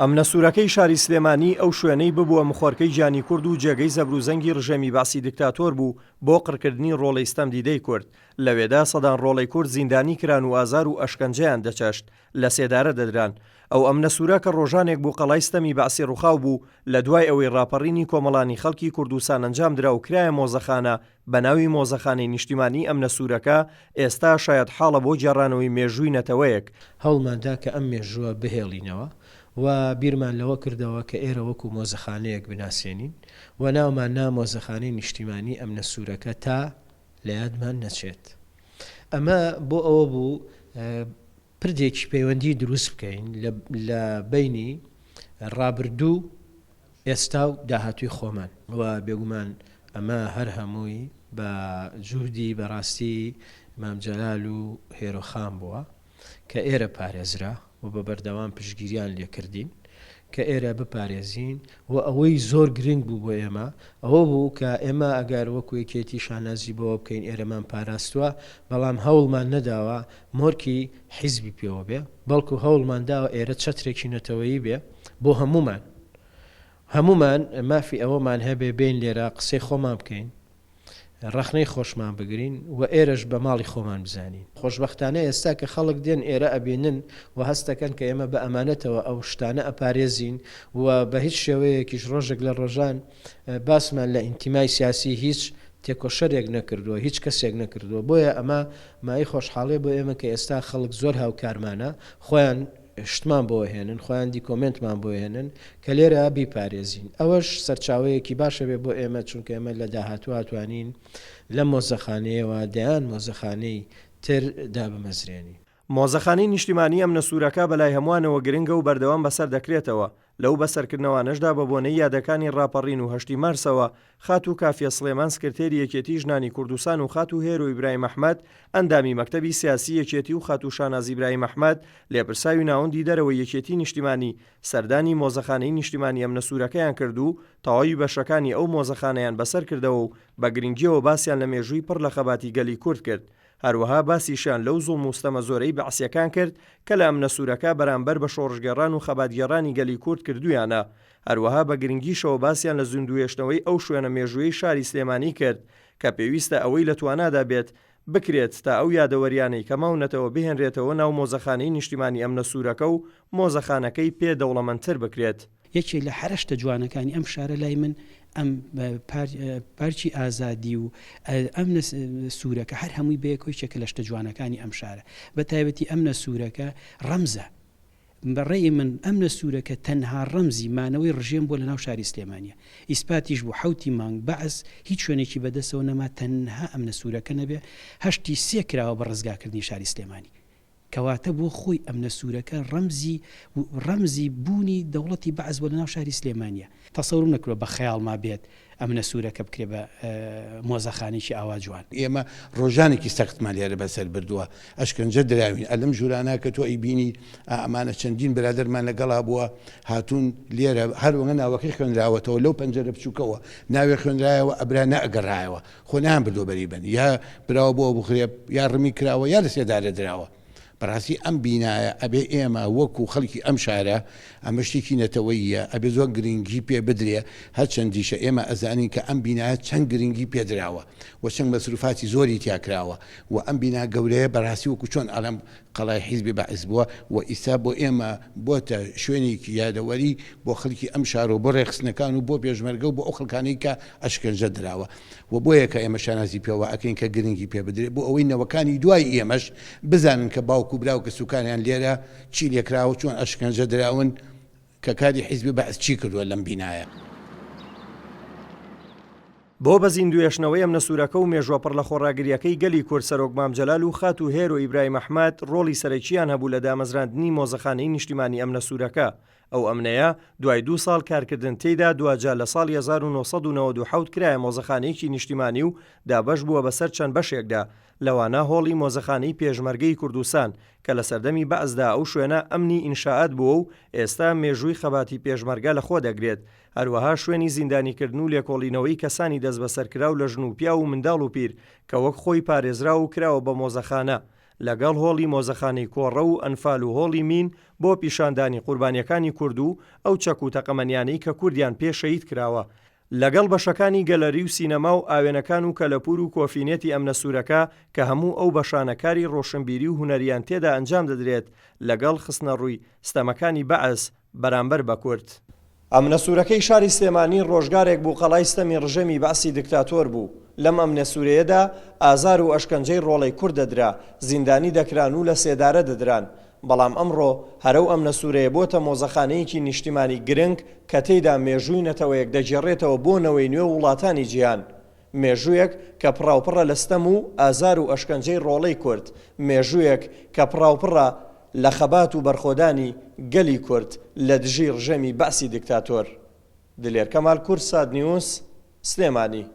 ئەمنە سوورەکەی شاری سلێمانی ئەو شوێنەی ببووە مخۆرکەی گیانی کورد و جێگەی زەبروزەنگی ڕژێمی بەعسی دکتاتۆر بوو بۆ قڕکردنی ڕۆڵەی ستەمدیدەی کورد. لەوێدا سەدان ڕۆڵەی کورد زیندانی کران و ئازار و ئەشکەنجەیان دەچەشت، لە سێدارە دەدران. ئەو ئەمنە سوورە کە ڕۆژانێک بوو قەڵای ستەمی بەعسی ڕوخاو بوو، لە دوای ئەوەی ڕاپەڕینی کۆمەڵانی خەڵکی کوردستان ئەنجام درا و کرایە مۆزەخانە بە ناوی مۆزەخانەی نیشتیمانیی ئەمنە سوورەکە، ئێستا شایەتحاڵە بۆ گێڕانەوەی مێژووی نەتەوەیەک. هەوڵمان دا کە ئەم مێژووە بهێڵینەوە و بیرمان لەوە کردەوە کە ئێرە وەکوو مۆزەخانەیەک بناسێنین و ناومان نا مۆزەخانەی نیشتیمانیی ئەمنە سوورەکە تا لە یادمان نەچێت. ئەمە بۆ ئەوە بوو پردێکی پەیوەندی دروست بکەین لە بەینی ڕابردوو، ئێستا و داهاتووی خۆمان و بێگومان ئەمە هەر هەمووی بە جوهدی بەڕاستی مام جەلال و هێرۆ خان بووە. کە ئێرە پارێزرا و بە بەردەوام پشتگیریان لێ کردین کە ئێرە بپارێزین و ئەوەی زۆر گرنگ بوو بۆ ئێمە ئەوە بوو کە ئێمە ئەگەر وەکو یەکێتی شانازی بەوە بکەین ئێرەمان پاراستووە بەڵام هەوڵمان نەداوە مۆرکی حیزبی پێوە بێ بەڵکو هەوڵمان داوە ئێرە چەترێکی نەتەوەیی بێ بۆ هەموومان هەموومان مافی ئەوەمان هەبێ بێین لێرە قسەی خۆمان بکەین ڕەخنەی خۆشمان بگرین و ئێرەش بە ماڵی خۆمان بزانین. خۆشبەختانە ئێستا کە خەڵک دێن ئێرە ئەبینن و هەست دەکەن کە ئێمە بە ئەمانەتەوە ئەو شتانە ئەپارێزین و بە هیچ شێوەیەکیش ڕۆژێک لە ڕۆژان باسمان لە ئینتیمای سیاسی هیچ تێکۆشەرێک نەکردووە، هیچ کەسێک نەکردووە. بۆیە ئەمە مایەی خۆشحاڵیە بۆ ئێمە کە ئێستا خەڵک زۆر هاوکارمانە، خۆیان شتمان بۆ ئەهێنن، خۆیان دیکۆمێنتمان بۆ ئەهێنن کە لێرە بیپارێزین. ئەوەش سەرچاوەیەکی باش ئەبێ بۆ ئێمە، چونکە ئێمە لە داهاتوو ئەتوانین لەم مۆزەخانەیەوە دەیان مۆزەخانەی تر دابمەزرێنین. مۆزەخانەی نیشتیمانیی ئەمنە سوورەکە بەلای هەمووانەوە گرنگە و بەردەوام بەسەر دەکرێتەوە، لەو بەسەرکردنەوانەشدا بە بۆنەی یادەکانی ڕاپەڕین و هەشتی مارسەوە خاتوو کافیە سڵێمان سکرتێری یەکێتی ژنانی کوردستان و خاتوو هێرۆ ئیبراهیم ئەحمەد ئەندامی مەکتەبی سیاسی یەکێتی و خاتوو شاناز ئیبراهیم ئەحمەد لێپرساوی ناوەندی دەرەوەی یەکێتی نیشتیمانی سەردانی مۆزەخانەی نیشتیمانی ئەمنە سوورەکەیان کرد و تەواوی بەشەکانی ئەو مۆزەخانەیان بەسەر کردەوە و بە گرنگیەوە باسیان لە مێژووی پڕ لە خەباتی گەلی کورد کرد هەروەها باسیشیان لەو زوڵم و ستەمە زۆرەی بەعسیەکان کرد کە لە ئەمنە سوورەکە بەرامبەر بە شۆڕشگێڕان و خەباتگێڕانی گەلی کورد کردوویانە، هەروەها بە گرنگیشەوە باسیان لە زیندووهێشتنەوەی ئەو شوێنە مێژوویەی شاری سلێمانی کرد کە پێویستە ئەوەی لە توانادا بێت بکرێت تا ئەو یادەوەریانەی کە ماونەتەوە بهێنرێتەوە ناو مۆزەخانەی نیشتیمانی ئەمنە سوورەکە و مۆزەخانەکەی پێ دەوڵەمەندتر بکرێت. یەکێک لە هەرە شتە جوانەکانی ئەم شارە لای من ئەم پارکی ئازادی و ئەمنە سوورەکە هەر هەمووی بەیەکەوە یەکێکە لە شتە جوانەکانی ئەم شارە بە تایبەتی ئەمنە سوورەکە ڕەمزە بە ڕێی من ئەمنە سوورەکە تەنها ڕەمزی مانەوەی ڕژێم بووە لەناو شاری سلێمانیە ئیسپاتیش بوو حەوتی مانگ بەعس هیچ شوێنێکی بەدەستەوە نەما تەنها ئەمنە سوورەکە نەبێ هەشتی سێ کراوە بە ڕزگاکردنی شاری سلێمانی کەواتە بۆ خۆی ئەمنە سوورەکە ڕەمزی ڕەمزی بوونی دەوڵەتی بەعس بووە لەناو شاری سلێمانییە. تەسەورم نەکردووە بە خەیاڵما بێت ئەمنە سوورەکە بکرێ بە مۆزەخانەیەکی ئاوا جوان. ئێمە ڕۆژانێکی سەختمان لێرە بەسەر بردووە، ئەشکەنجە دراوین، ئەلەم ژوورانە کە تۆ ئەیبینی ئا ئەمانە چەندین برادەرمان لەگەڵا بووە هاتوون لێرە هەر وەنگە ناوەکەی خوێنراوەتەوە لەو پەنجەرە بچووکەوە ناوێ خوێنرایەوە ئەبرا نەئەگەڕایەوە خۆ نایان بردووە بەری بن یا براوە بۆ ئەبوغرێب یا ڕمی کراوە یا لە سێدارە دراوە بەڕاستی ئەم بینایە ئەبێ ئێمە وەکو خەڵکی ئەم شارە ئەمە شتێکی نەتەوەییە ئەبێ زۆر گرنگی پێ بدرێ هەرچەندیشە ئێمە ئەزانین کە ئەم بینایە چەند گرنگی پێدراوە و چەند مەسروفاتی زۆری تیا کراوە و ئەم بینا گەورەیە بەڕاستی وەکو چۆن ئەڵێم قەڵای حیزبی بەعس بووە و ئیستا بۆ ئێمە بۆتە شوێنێکی یادەوەری بۆ خەڵکی ئەم شارە و بۆ ڕێکخستنەکان و بۆ پێشمەرگە و بۆ ئەو خەڵکانەی کە ئەشکەنجە دراوە و بۆیە کە ئێمە شانازی پێوە ئەکەین کە گرنگی پێ بدرێت بۆ ئەوەی نەوەکانی دوای ئێمەش بزانن کە باوک و برا و کەسوکاریان لێرە چی لێکراوە چۆن ئەشکەنجە دراون کە کاری حیزبی بەعس چی کردووە لەم بینایە. بۆ بە زیندووێشتنەوەی ئەمنە سوورەکە و مێژووە پڕ لە خۆڕاگرییەکەی گەلی کورد سەرۆک مام جەلال و خاتوو هێرۆ ئیبراهیم ئەحمەد ڕۆڵی سەرەکییان هەبوو لە دامەزراندنی مۆزەخانەی نیشتیمانی ئەمنە سوورەکە ئەو ئەمنەیە دوای دوو ساڵ کارکردن تێیدا دواجار لە ساڵی 1997 کرایە مۆزەخانەیەکی نیشتیمانی و دابەش بووە بەسەر چەند بەشێکدا لەوانە هۆڵی مۆزەخانەی پێشمەرگەی کوردستان کە لە سەردەمی بەعسدا ئەو شوێنە ئەمنی ئینشائات بووە و ئێستا مێژووی خەباتی پێشمەرگە لەخۆ دەگرێت هەروەها شوێنی زیندانیکردن و لێکۆڵینەوەی کەسانی دەستبەسەرکراو لە ژن و پیاو و منداڵ و پیر کە وەک خۆی پارێزراو و کراوە بە مۆزەخانە. لەگەڵ هۆڵی مۆزەخانەی کۆڕەو و ئەنفال و هۆڵی مین بۆ پیشاندانی قوربانیەکانی کورد و ئەو چەک و تەقەمەنیانەی کە کوردیان پێ شەهید کراوە لەگەڵ بەشەکانی گەلەری و سینەما و ئاوێنەکان و کەلەپوور و کۆفینێتی ئەمنە سوورەکە کە هەموو ئەو بەشانە کاری ڕۆشنبیری و هونەریان تێدا ئەنجام دەدرێت لەگەڵ خستنەڕووی ستەمەکانی بەعس بەرامبەر بە کورد. ئەمنە سوورەکەی شاری سلێمانی ڕۆژگارێک بوو قەڵای ستەمی ڕژێمی بەعسی دکتاتۆر بوو، لەم ئەمنە سوورەیەدا ئازار و ئەشکەنجەی ڕۆڵەی کورد دەدرا، زیندانی دەکران و لە سێدارە دەدران، بەڵام ئەمڕۆ هەر ئەو ئەمنە سوورەیە بۆتە مۆزەخانەیەکی نیشتیمانی گرنگ کە تێیدا مێژووی نەتەوەیەک دەگێڕێتەوە بۆ نەوەی نوێ و وڵاتانی جیهان. مێژوویەک کە پڕاوپڕە لە ستەم و ئازار و ئەشکەنجەی ڕۆڵەی کورد، مێژوویەک کە پڕاوپڕە لە خەبات و بەرخۆدانی گەلی کورد لە دژی ڕژێمی بەعسی دیکتاتۆر. دلێر کەمال کوردسات نیوز، سلێمانی.